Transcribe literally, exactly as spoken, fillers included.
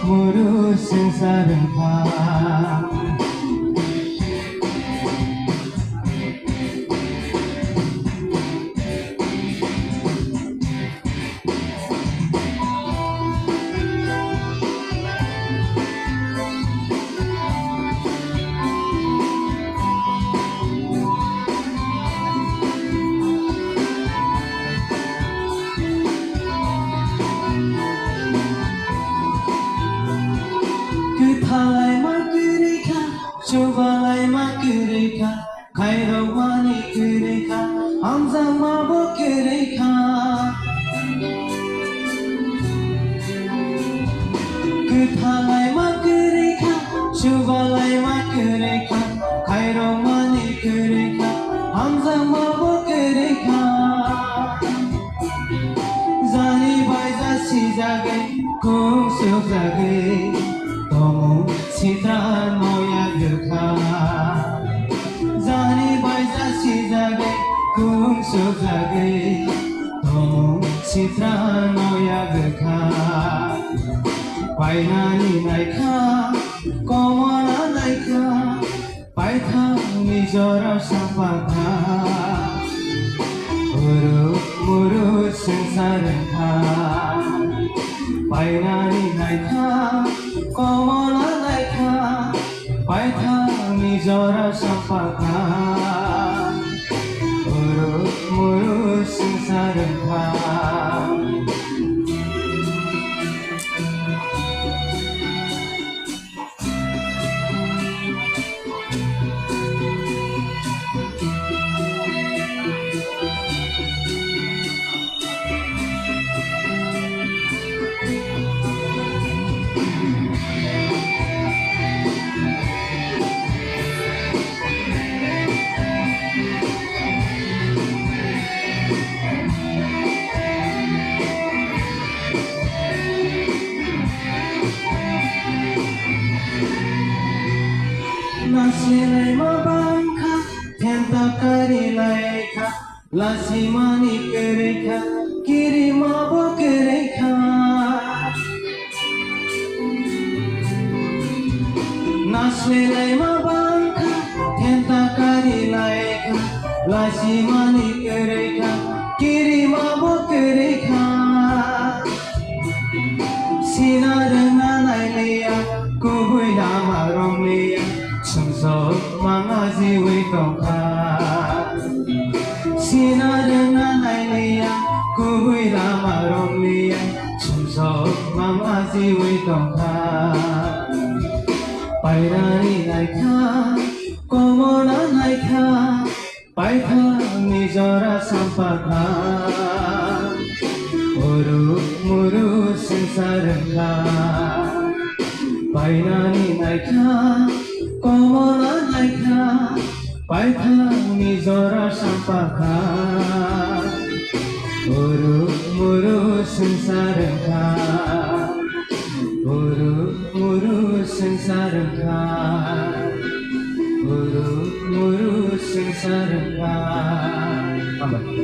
Muru swngchar wngkha. Kwthalaima kwrwi kha, chubalaima kwrwi kha, khairokmani kwrwi kha, hamjakmabo kwrwi kha. Kwthalaima kwrwi kha, chubalaima kwrwi kha, khairokmani kwrwi kha, hamjakmabo kwrwi kha. Jani baija sijagwi, kung sukjagwi, tomung sitra noya rwkha. Jani baija sijagwi, kung sukjagwi, tomung sitra noya rwkha. Painani naikha, komona naikha, paithakni jora sampakha. Uru muru swngchar wngkha, painani naikha, komona naikha, paithakni jora sampakha. Uru muru swngchar wngkha. Nasle laima bangkha, thenta kari laikha, lasimani kwrwi kha, kirimabo kwrwi kha. Nasle laima bangkha, thenta kari laikha, lasimani kwrwi kha, kirimabo kwrwi kha. Sina rwngna nailiya, kubui lama romliya, sumsok manga jiwi tongkha. Sina rwngna nailiya, kubui lama romliya, sumsok manga jiwi tongkha. Pairani naikha, komona naikha, paithakni jora sampakha. Uru muru swngchar wngkha. Painani naikha, komona naikha, paithakni jora sampakha. Uru muru swngchar wngkha. Uru muru swngchar wngkha. Uru muru swngchar wngkha. Hambai.